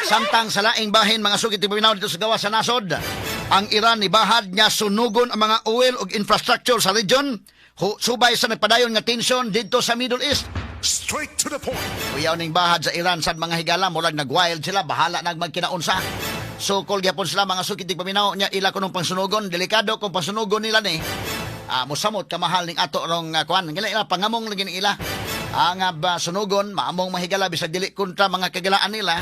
Samtang sa laing bahin, mga suki tigpaminaw, dito sa gawas sa nasod, ang Iran nibahad nga sunugon ang mga oil ug infrastructure sa region subay sa nagpadayon nga tensyon didto sa Middle East. Straight to the point. Uyaw ning bahad sa Iran sad, mga higala, murag nag-wild sila, bahala nag magkinaunsa. Sukol gyapon sila, mga suki tigpaminaw, nya ila kunong pangsunugon, delikado kung pangsunugon nila ni. Ah, mosamot kamahal ning ato rong kuan. Ngila ila pangamong lagi ni ila. Ah, nga ba sunugon, maamong mahigala bisag dili kontra mga kagalaan nila,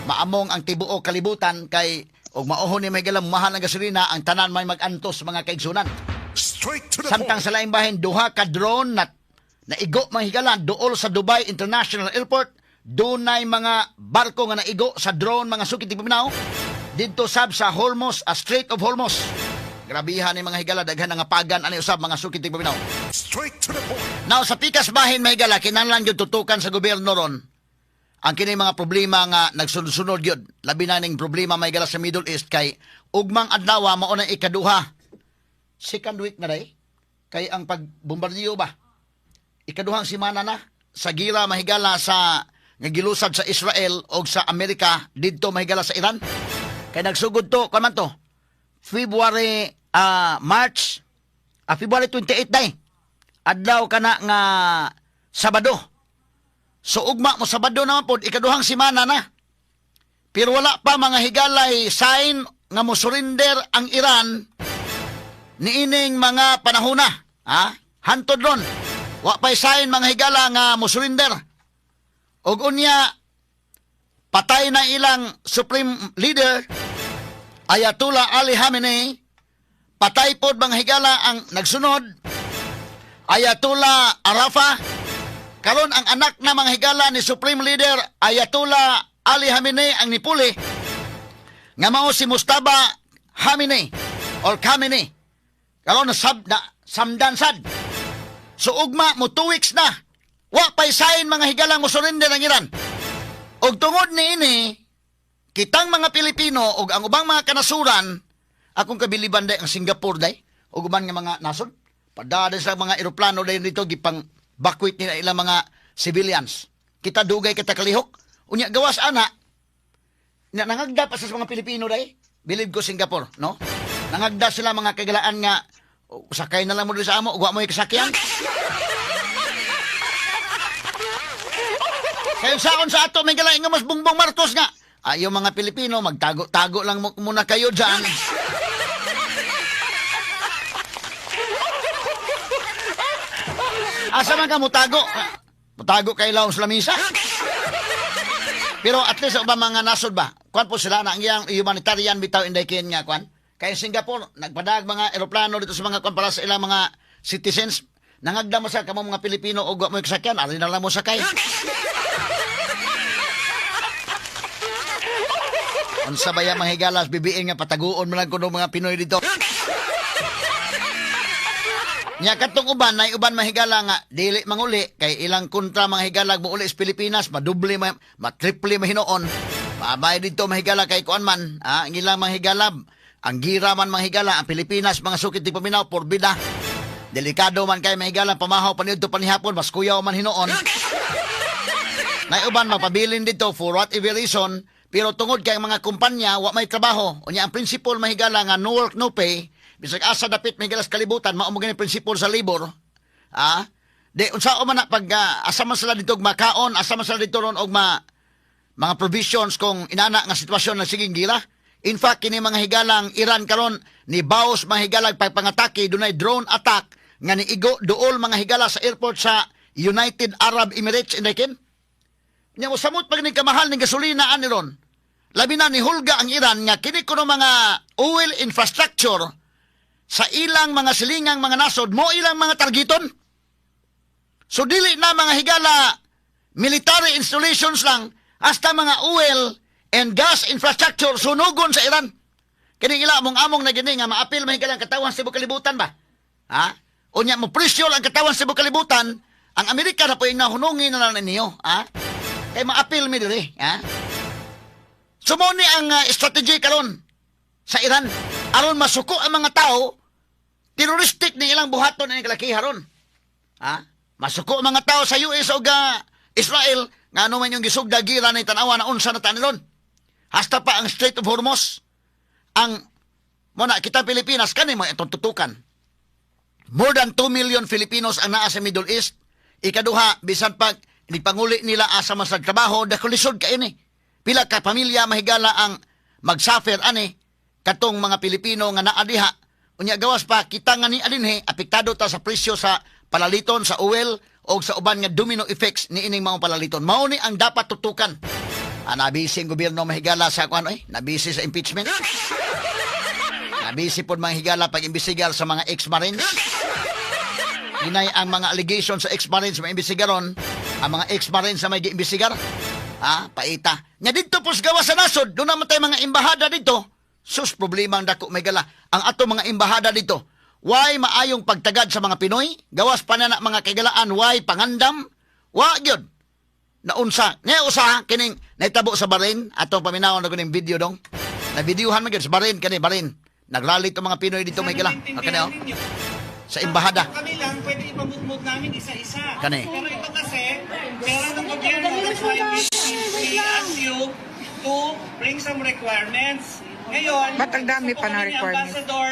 maamong ang tibuok kalibutan kay og maoho ni mahigala, mahal ang gasolina, ang tanan may mag-antos, mga kaigsunan. Straight to the Samtang point. Sa laing bahin, duha ka drone na naigo, mga higala, duol sa Dubai International Airport. Dunay mga barko nga naigo sa drone, mga suki tigpaminaw, didto sab sa Hormuz, a Strait of Hormuz. Grabihan ni mga higala, daghan nga pagan ani usab, mga suki tigpaminaw. Straight to the point. Now sa pikas bahin, mga higala, kinahanglan gyud tutukan sa gobyerno ron ang kini mga problema nga nagsunod-sunod gyud. Labi na ning problema, mga higala, sa Middle East kay ugmang adlaw mao na ikaduha. Second week na day kay ang pagbombardiyo ba, ikaduhang semana na sa gira, mahigala, sa nga gilusad sa Israel o sa Amerika didto, mahigala, sa Iran. Kay nagsugod to, kuan man to, February, March, February 28 day. Adlaw kana nga Sabado. So ugma mo Sabado naman pod ikaduhang semana na. Pero wala pa, mga higalay, sign nga mo surrender ang Iran niining mga panahona. Ha? Hantod ron, wa pa'y sign, mga higala, nga mo surrender. Og unya, patay na ilang supreme leader, Ayatollah Ali Khamenei. Patay pod, mga higala, ang nagsunod, Ayatollah Arafa. Karon ang anak na, mga higala, ni supreme leader Ayatollah Ali Khamenei ang nipuli nga mao si Mojtaba Khamenei or Khamenei. Karon na sab na samdan sad. So ugma mo 2 weeks na. Wa pay sign, mga higala, mo surrender ang Iran. Og tungod niini, kitang mga Pilipino ug ang ubang mga kanasuran, akong kabiliban day ang Singapore day ug uban nga mga nasod. Padada sa mga eroplano day dito, gipang bakwit nila ilang mga civilians. Kita dugay kita kalihok. Unya gawas ana na nangagda pa sa mga Pilipino day. Bilib ko Singapore, no? Nangagda sila, mga kagalaan, nga "Oh, sakay na lang mo diri sa amo, wa mo kasakyan." Kayo saon sa ato may galain nga mas Bongbong Marcos nga. Ayo mga Pilipino, magtago-tago lang muna kayo dyan. Asa man ka mutago? Mutago kay laom sa lamisa. Pero at least sa ubang mga nasod ba? Kwan po sila na ang iyang humanitarian bitaw, inday kin nga kwan. Kay Singapore, nagpadag mga eroplano dito sa mga kwan para sa ilang mga citizens. Nangagda mo sa kamo mga Pilipino og wa mo kasakyan, ari na lang mo sakay. Unsa ba yang mga higalas bibiin nga pataguon man lang kuno mga Pinoy dito. Nya katong uban nay uban mahigala nga dili manguli kay ilang kontra, mga higala, muuli sa Pilipinas, madoble ma, matriple mahinoon. Babay dito, mahigala, kay kuan man ang ilang mga higala, ang gira man, mga higala, ang Pilipinas, mga sukit di paminaw, porbida. Delikado man kay, mahigala, pamahaw panidto panihapon, mas kuyaw man hinuon. Nay uban mapabilin dito for whatever reason, pero tungod kay ang mga kumpanya wa may trabaho. Unya ang principle, mahigala, nga no work, no pay, bisag asa dapit, mahigala, sa kalibutan, mao mo gani principle sa labor. Ah, di unsa man na pag asa man sila dito og makaon, asa man sila dito ron og mga provisions kung inana nga sitwasyon na siging gira. In fact, kini mga higalang Iran karon ni baos, mga higalag, pagpangatake, dunay drone attack nga niigo duol, mga higala, sa airport sa United Arab Emirates, inday. Nya mosamot pag ning kamahal ning gasolina ani ron. Labi na ni hulga ang Iran nga kini kuno mga oil infrastructure sa ilang mga silingang mga nasod mo ilang mga targeton. So dili na, mga higala, military installations lang, hasta mga oil and gas infrastructure sunugon sa Iran. Kini ila among among na gini nga maapil, mahigala, ang katawan sa kalibutan ba? Ha? Unya mo pressure ang katawan sa kalibutan, ang Amerika na po yung nahunungin na lang ninyo, ha? Kay maapil mi diri, ha? So mao ni ang strategy karon sa Iran aron masuko ang mga tao, terroristic ni ilang buhaton ni kalakiha ron. Ha? Masuko ang mga tao sa US o Israel nga ano man yung gisugda gira ni tan-awa na unsa na tanilon. Hasta pa ang Strait of Hormuz. Ang mo na kita Pilipinas kani mo itong tutukan. More than 2 million Filipinos ang naa sa Middle East. Ikaduha, bisan pag panguli nila asa man sa trabaho, dako lisod kay ini. Pila ka pamilya, mahigala, ang magsuffer ani katong mga Pilipino nga naa diha. Unya gawas pa kita nga ni dinhi, apektado ta sa presyo sa palaliton sa oil o sa uban nga domino effects ni ining mga palaliton. Mao ni ang dapat tutukan. Ah, nabisi ang gobyerno, mahigala, sa kuan oy, nabisi sa impeachment. Nabisi pod, mga higala, pag-imbestigar sa mga ex-marines. Ginay ang mga allegation sa ex-marines maimbestigaron, ang mga ex-marines na may giimbestigar. Ah, paita. Nya didto po sa gawas sa nasod, duna man tay mga embahada dito. Sus, problema ang dako, mahigala. Ang ato mga embahada dito, why maayong pagtagad sa mga Pinoy? Gawas pa na mga kaigalaan, why pangandam? Wa gyud. Naunsa. Nga usa kining naitabo sa Bahrain, atong paminawon na kuning video dong. Na videohan man gyud sa Bahrain kani Bahrain. Nagrally to mga Pinoy dito, mahigala. Sana Kani oh, ninyo. Sa embahada. Kami lang, pwede ipamutmut namin isa-isa. Kani. Pero ito kasi, pera ng gobyerno, that's why we ask you to bring some requirements. Ngayon, Ba't ang dami gusto pa po ng kami ni requirements? Ambassador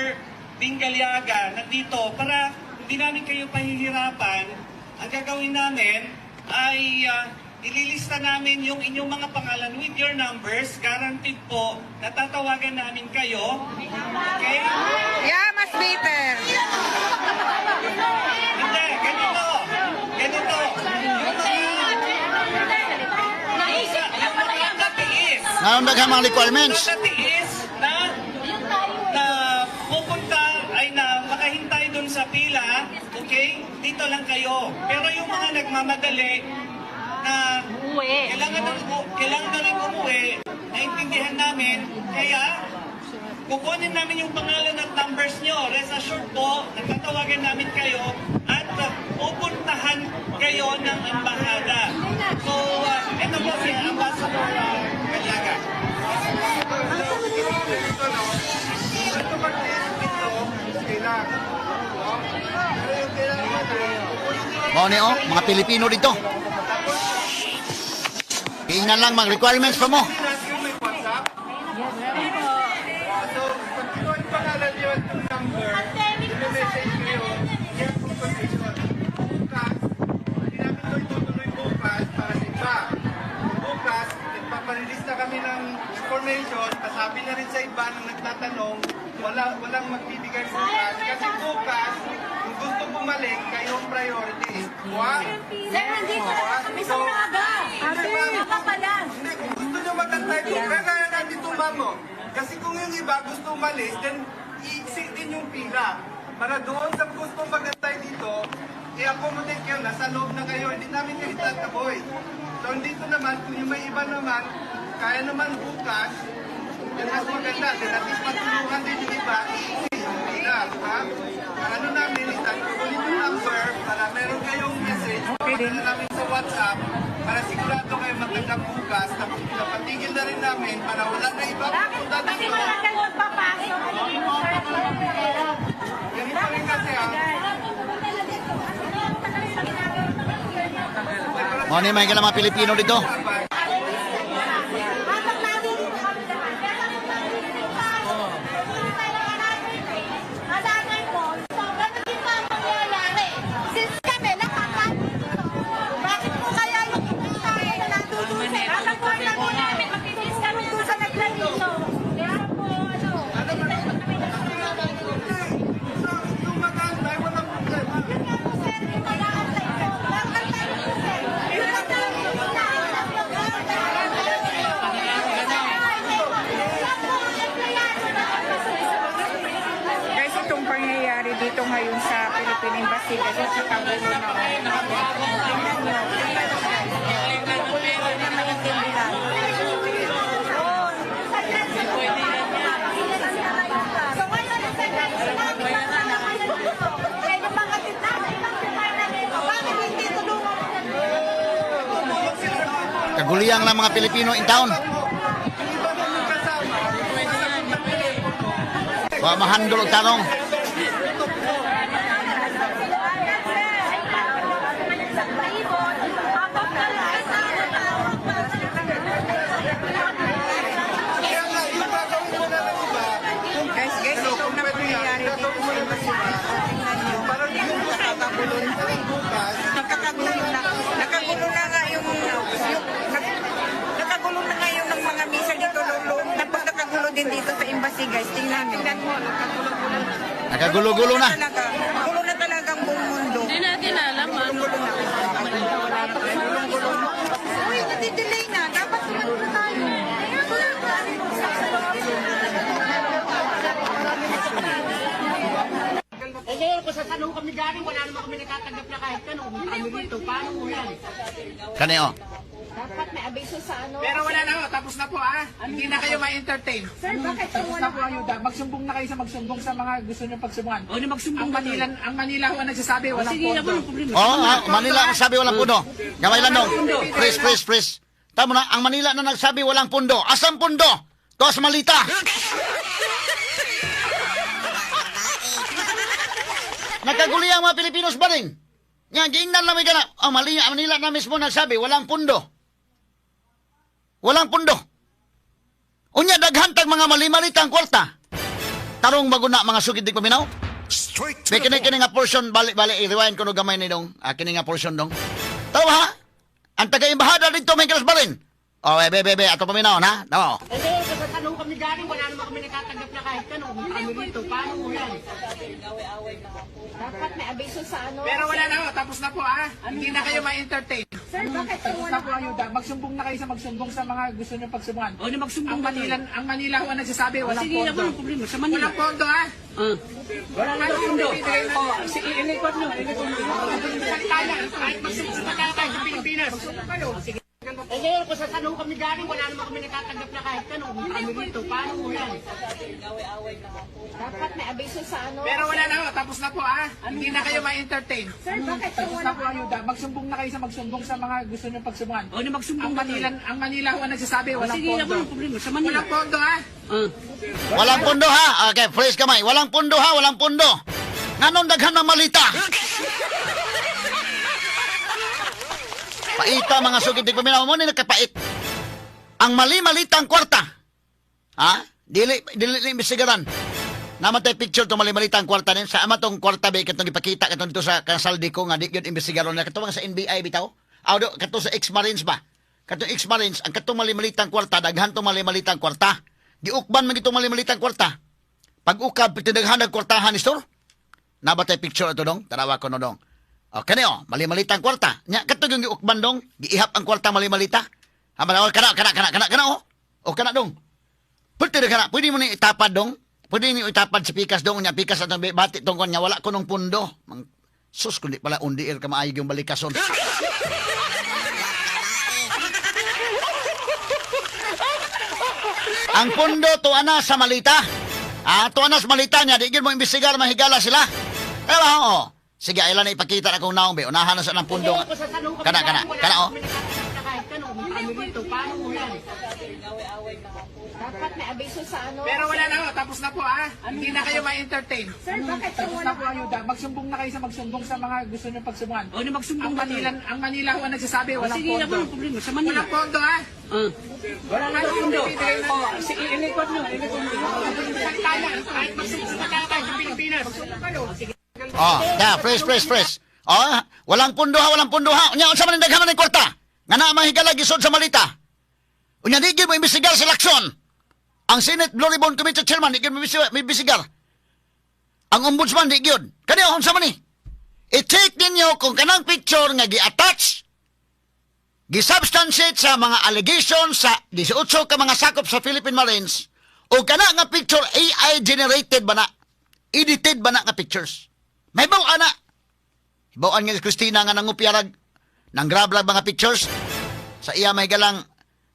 Bing Galiaga nandito para hindi namin kayo pahihirapan. Ang gagawin namin ay ililista namin yung inyong mga pangalan with your numbers. Guaranteed po, natatawagan namin kayo. Okay? Yeah, mas better. Hindi, ganito. Ganito. Yung mga katiis. Ngayon daghang mga requirements. Mga katiis na na pupunta ay na makahintay dun sa pila, okay? Dito lang kayo. Pero yung mga nagmamadali na kailangan na rin umuwi, naintindihan namin. Kaya kukunin namin yung pangalan at numbers nyo. Rest assured po, nagtatawagan namin kayo at pupuntahan kayo ng embahada. So, ito po si Ambassador Galiaga. Ito mag-dito, kailangan. No? Pero yung kailangan natin, Mao ni oh, mga Pilipino dito. Tingnan lang mga requirements pa mo. Pinas yung may WhatsApp. So, pag ito yung pangalan niyo at yung number, i-message kayo, yan kung condition. Bukas, hindi namin ito itutuloy bukas para sa iba. Bukas, nagpaparelease na kami ng information, pasabi na rin sa iba nang nagtatanong, wala, walang magbibigay bukas. Kasi bukas, kung gusto bumalik, kayo ang priority. Wa? Sir, nandito na kami sa umaga. Ate! Umaga pa lang. Hindi, kung gusto nyo magantay ko, kaya kaya natin ito, ma'am, oh. Kasi kung yung iba gusto umalis, then iiksi din yung pila. Para doon sa gusto magantay dito, i-accommodate kayo, nasa loob na kayo, hindi namin kayo itataboy. So, dito naman, kung yung may iba naman, kaya naman bukas, then mas maganda. Then at least matulungan din yung iba, iiksi yung pila, di ba? Ang ano namin is that kukunin yung number para meron kayong message, okay, namin sa WhatsApp, para sigurado kayo magandang bukas, tapos pinapatigil na rin namin para wala na iba pupunta Kasi dito. matagal magpapasok. Ganito rin kasi ah, Mao ni mga mga Pilipino dito. Habang nandito kami lahat. Kaya kami nandito tayo. Puro tayo ng another call. So, ganun din pa ang mangyayari. Since kami nakakadito, bakit po kaya yung ibang tao na nandun sa Habang po namin, magtitiis kami doon sa naglalito. Kaya po, ano, so, yung mag-antay, walang problema. Yun nga po, sir, yung mag-aantay po. Mag-aantay po, sir. Yung mag-aantay po na, mag-aantay. Saan po ang empleyado na Guys, itong pangyayari dito ngayon sa Philippine Embassy, kasi sa kagulo na. Tingnan nyo. Hindi ko na maintindihan. So ngayon, sinabi pa na kayo dito. Kaya yung mga nasa ibang departamento, bakit hindi tulungan? Kaguliyang lang mga Pilipino in town. Yung iba namin kasama, sasagot ng telepono. Wa mahandol og tarong. din dito sa embassy, guys. Tingnan nyo. Tingnan mo, Nakagulo-gulo na. Talaga. Gulo na talaga ang buong mundo. Hindi natin alam ano. Gulo na. Gulong-gulo na. Uy, nadidelay na. Dapat tumayo na tayo. Eh ngayon, kung sa saan ho kami galing, wala naman kami natatanggap na kahit ano. Pumunta kami rito. Paano ho yan? Kani oh. Dapat may abiso sa ano. Pero wala na ho, tapos na po ah. Hindi na kayo ma-entertain. Sir, bakit Tapos na po ang ayuda. Magsumbong na kayo sa magsumbong sa mga gusto nyo pagsubungan. O, na magsumbong Ang Manila, ang Manila ho ang nagsasabi, walang Sige, pondo. walang problema. Oh, ah, Manila ang sabi walang pundo. Gamay lang dong. Fresh, fresh, fresh. Tamo na, ang Manila na nagsabi walang pundo. Asang pundo? Tos malita. Nagkaguli ang mga Pilipinos ba rin? Nga, giingnan lang may gana. Ang Manila, Manila na mismo nagsabi, walang pundo. Walang pundo. Unya, daghan tag mga mali-malitang kwarta. Tarong maguna mga sugid di paminaw. Straight to May the kini point. kini nga portion bali bali i-rewind ko no gamay ni dong. Ah, kini nga portion dong. Tawa ha? Ang taga-embahada dito may kilos ba rin? Oh, eh, be, be, be, ato paminaw na. No. Eh ngayon, kung sa saan ho kami galing, wala naman kami natatanggap na kahit ano. Pumunta kami rito. Paano ho yan? Dapat may abiso sa ano. Pero wala na ho, tapos na po ah. Hindi na kayo ma-entertain. Sir, bakit Tapos na po ang ayuda. Magsumbong na kayo sa magsumbong sa mga gusto nyo pagsubungan. O, na magsumbong Ang Manila, ang Manila ho ang nagsasabi, walang Sige, pondo. walang problema. Sa Manila. Walang pondo ah. Ah. Wala na pondo. O, sige, ilikot nyo. Ilikot nyo. Kahit magsumbong pa tayo sa Pilipinas. Sige. Eh ngayon, kung sa saan ho kami galing, wala naman kami natatanggap na kahit ano. Pumunta kami rito. Paano ho yan? Dapat may abiso sa ano. Pero wala na ho, tapos na po ah. Hindi na kayo ma-entertain. Sir, bakit Tapos na po ang ayuda. Magsumbong na kayo sa magsumbong sa mga gusto nyo pagsubungan. O, na magsumbong Ang Manila, ang Manila ho ang nagsasabi, walang Sige, pondo. walang problema. Sa Manila. Walang pondo ah. Ah. Walang pundo ha. Okay, fresh kamay. Walang pundo ha, walang pundo. Nganong daghan ng malita? Paita mga sugid di paminaw mo ni nagkapait. Ang mali-malitang kwarta. Ha? Dili dili ni imbestigaran. Namatay picture to mali-malitang kwarta nin sa ama tong kwarta ba katong gipakita katong dito sa kansaldi ko nga di gyud imbestigaron na katong sa NBI bitaw. Aw do katong sa ex-Marines ba? Katong ex-Marines ang katong mali-malitang kwarta daghan tong mali-malitang kwarta. Giukban man gitong mali-malitang kwarta. Pag ukab tinaghan ang kwartahan ni store. Nabatay picture ato dong, tanawa ko no dong. O kani oh, mali-malitang kwarta. Nya katong yung giukban dong, giihap ang kwarta mali-malita. Ha oh, kana kana kana kana kana oh. O kana dong. Pwede rin kana, pwede mo ni itapad dong. Pwede ni itapad si Pikas dong, nya Pikas atong bati tong kon nya wala ko nung pundo. Mang sus kundi pala undiir ka maayo yung balikason. Ang pundo tuwa na sa malita. Ah, tuwa na sa malita niya, di gyud mo imbestigar mahigala sila. Kaya ba oo. Sige, ay na ipakita na kung naong be. Unahan na sa ng pundo. Kung sa saan ho kami Kana kana galing, wala kana naman oh. kami natatanggap na kahit ano. Pumunta kami rito. Paano ho yan? Dapat may abiso sa ano. Pero wala na ho, tapos na po ah. Hindi na kayo ma-entertain. Sir, bakit Tapos na po ang ayuda. Magsumbong na kayo sa magsumbong sa mga gusto nyo pagsubungan. O, na magsumbong Ang Manila, ang Manila ho ang nagsasabi, walang Sige, pondo. walang problema. Sa Manila. Walang pondo ah. Ah. Wala na pondo. O, sige, ilikot nyo. Ilikot nyo. Kahit magsumbong pa tayo sa Pilipinas. Sige. Oh, yeah, fresh, fresh, fresh. Oh, walang pundo ha, walang pundo ha. Unya, unsa man ang daghan man ang kwarta? Nga na mahigala gisod sa malita. Unya di gyud mo imbestigar sa Lacson. Ang Senate Blue Ribbon Committee Chairman di gyud mo imbestigar. Ang ombudsman di gyud. Kani unsa man ni? I-check ninyo kung kanang picture nga gi-attach gisubstantiate sa mga allegations sa 18 ka mga sakop sa Philippine Marines o kana nga picture AI generated ba na, edited ba na nga pictures. May baw ana. Bawaan nga si Christina nga nangupyarag nang grab lang mga pictures sa iya may galang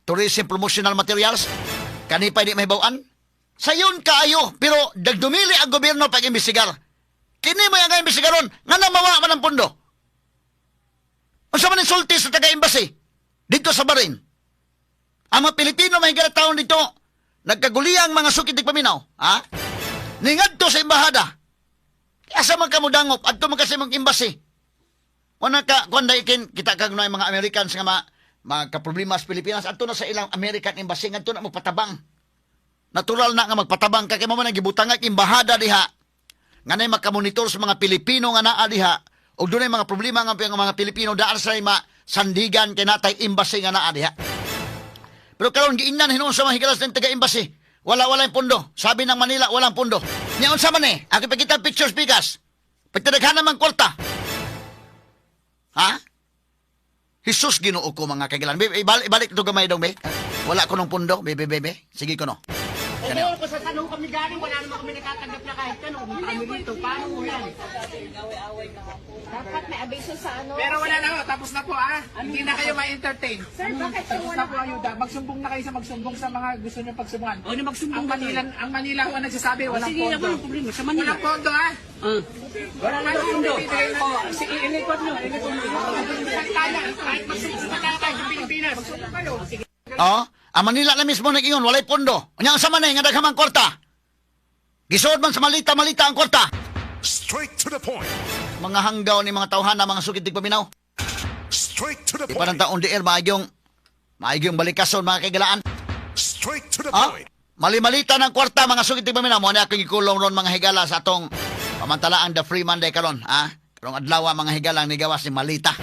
tourism promotional materials kani pa di may bawaan. Sayon kaayo pero dagdumili ang gobyerno pag imbestigar. Kini mo ang imbestigaron nga namawa man ang pundo. Unsa man insulti sa taga-embassy dito sa Bahrain? Ang mga Pilipino may taon dito nagkaguliyang mga sukid di paminaw, ha? Ningadto sa embahada. Asa man kamudangop adto man kasi mong embassy. Wala ka kuan kin kita kag mga Americans nga ma magka-problema sa Pilipinas adto na sa ilang American embassy ngadto na magpatabang. Natural na nga magpatabang ka kay mo man ang gibutang ang embahada diha. Nga nay makamonitor sa mga Pilipino nga naa diha ug dunay mga problema nga mga Pilipino daan sa ma sandigan kay natay embassy nga naa diha. Pero karon giingnan hinuon sa mga higalas ng taga-embassy. Wala, wala yung pondo. Sabi ng Manila, walang pondo. Nya unsa man eh? Ako pakita pictures bigas. Pagtadaghan naman kwarta. Ha? Jesus, Ginoo ko, mga kagilan. Be, ibalik, ibalik ito gamay dong, be. Wala ko ng pondo, bebe, bebe. Sige ko no. Eh ngayon, kung sa tanong kami galing, wala naman kami natatanggap na kahit ano. Kung kami rito, paano mo yan? Dapat may abiso sa ano. Pero wala na ho, tapos na po ah. Hindi na kayo ma-entertain. Sir, bakit Tapos wala na po ayuda. Magsumbong na kayo sa magsumbong sa mga gusto niyo pagsumbungan. O, na magsumbong Ang na Manila, ang Manila ho ang nagsasabi, walang Sige, pondo. walang problema. Sa Manila. Walang pondo ah. Ah. Wala na pondo. O, sige, ilikot nyo, ilikot nyo. Kaya, kahit magsumbong pa tayo sa Pilipinas. Magsumbong kayo. Oh, ang Manila na mismo nag-ingon, walay pondo. Unya unsa man eh, nga daghan man kwarta. Gisuod man sa malita, malita ang kwarta. Straight to the point. Mga hanggaw ni mga tawhana, mga sukit paminaw. Straight to the Di pa point. ng taon di air, maagyong balikason, mga kaigalaan. Straight to the Ha? point. Mali-malita ng kwarta, mga sukit paminaw. Mo na akong gikulong ron, mga higala, sa atong pamantalaang The Free Monday karon, ha? Karong adlaw, mga higala, ang nigawas ni Malita.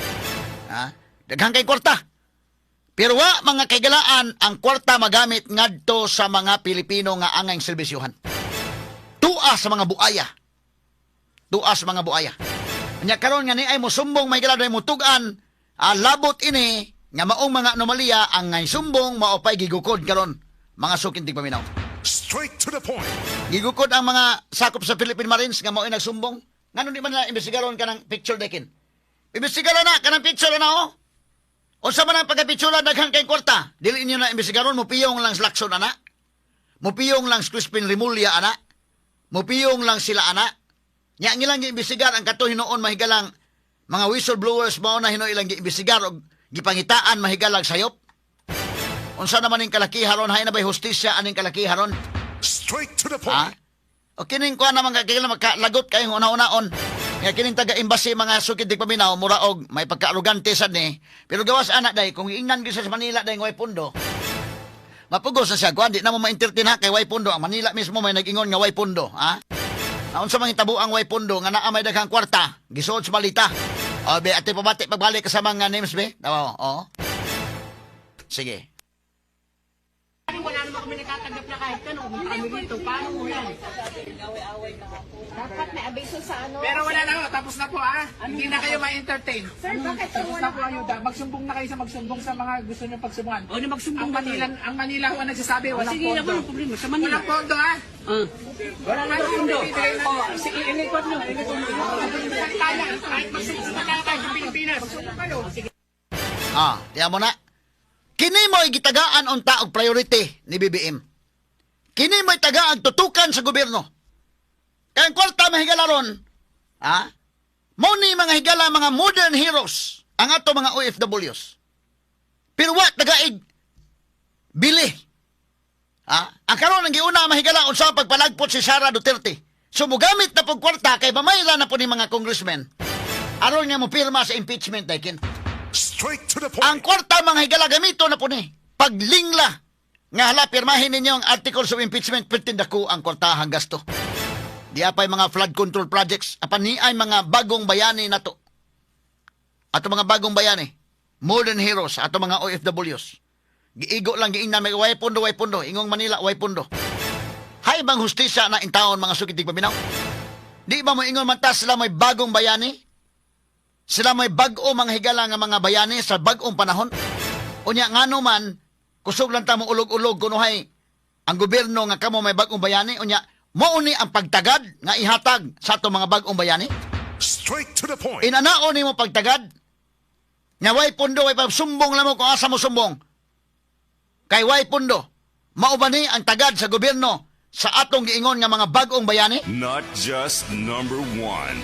Ha? Daghan kay kwarta. Pero wa, mga kaigalaan, ang kwarta magamit ngadto sa mga Pilipino nga angay serbisyuhan. Tua sa mga buaya. Tua sa mga buaya. Nya karon nga ni ay mosumbong may higala mo tug-an, labot ini nga maong mga anomalya ang ngay sumbong mao pay gigukod karon, mga suking tigpaminaw. Straight to the point. Gigukod ang mga sakop sa Philippine Marines nga mao'y nagsumbong. Ngano di man na imbestigaron kanang picture dekin? Imbestigaron na kanang picture na oh. Unsa man ang pagkapitsura daghan kay kwarta? Dili niyo na imbestigaron, mupiyong lang sa Lacson ana. Mupiyong lang sa Crispin Remulla ana. Mupiyong lang sila ana. Nya ang ilang giimbestigar ang kato hinuon mahigalang mga whistleblowers mao na hinuon ilang giimbestigar og gipangitaan mahigalang sayop. Unsa naman ning kalakiharon, hay na bay hustisya aning kalakiharon? Straight to the Ha? point. O kining kuha naman kagigil makalagot kayong una-unaon. Nga kining taga-embassy, mga sukid di paminaw, mura og may pagka-arugante sad ni. Pero gawas ana day, kung iingnan gyud sa Manila day way pondo. Mapugos na siya, kuan di na mo ma-entertain ha kay way pondo. Ang Manila mismo may nag-ingon nga way pondo, ha? Naunsa man hitabo ang way pondo nga naa may daghang kwarta, gisuod sa malita. O be, ate pabati pagbalik ka sa mga names be. Daw, oh. Sige. Wala naman kami natatanggap na kahit ano. Kung kami rito, paano mo yan? Dapat may abiso sa ano. Pero wala na ho, tapos na po ah. Hindi na kayo ma-entertain. Sir, bakit Tapos wala na po ayuda. Magsumbong na kayo sa magsumbong sa mga gusto niyo pagsumbungan. O, na magsumbong Ang na Manila, ang Manila ho ang nagsasabi, walang Sige, pondo. walang problema. Sa Manila. Walang pondo ah. Ah. Wala na pondo. O, sige, ilikot nyo, ilikot nyo. Kaya, kahit magsumbong pa tayo sa Pilipinas. Magsumbong kayo. Ah, tiyan mo na. Kini mo'y gitagaan unta og priority ni BBM. Kini mo'y tagaag tutukan sa gobyerno. Kaya ang kwarta mahigala ron, ha? Mo ni mga higala mga modern heroes ang ato mga OFWs. Pero wa tagaig bili. Ha? Ang karon ang giuna mahigala unsa ang pagpalagpot si Sara Duterte. So mogamit na pog kwarta kay bamayra na po ni mga congressmen aron nga mo pirma sa impeachment daykin. Straight to the point. Ang kwarta mga higala gamito na po ni. Paglingla. Nga hala, pirmahin ninyo ang articles of impeachment, pertin dako ang kwartahang gasto. Di apay mga flood control projects, apan ni ay mga bagong bayani nato. Ato mga bagong bayani, modern heroes, ato mga OFWs. Giigo lang giingnan, may way pondo, way pondo, ingong Manila, way pondo. Hay bang hustisya na intawon mga sukitig paminaw? Di ba mo ingon man ta sila may bagong bayani? Sila may bag-o mga higala nga mga bayani sa bag-ong panahon. Unya ngano man kusog lang ta mo ulog-ulog kunuhay ang gobyerno nga kamo may bag-ong bayani, unya mao ni ang pagtagad nga ihatag sa ato mga bag-ong bayani. Straight to the point. Inanao nimo pagtagad. Nga way pundo, way sumbong lang mo kung asa mo sumbong. Kay way pundo. Mao ba ni ang tagad sa gobyerno sa atong giingon nga mga bag-ong bayani? Not just number one.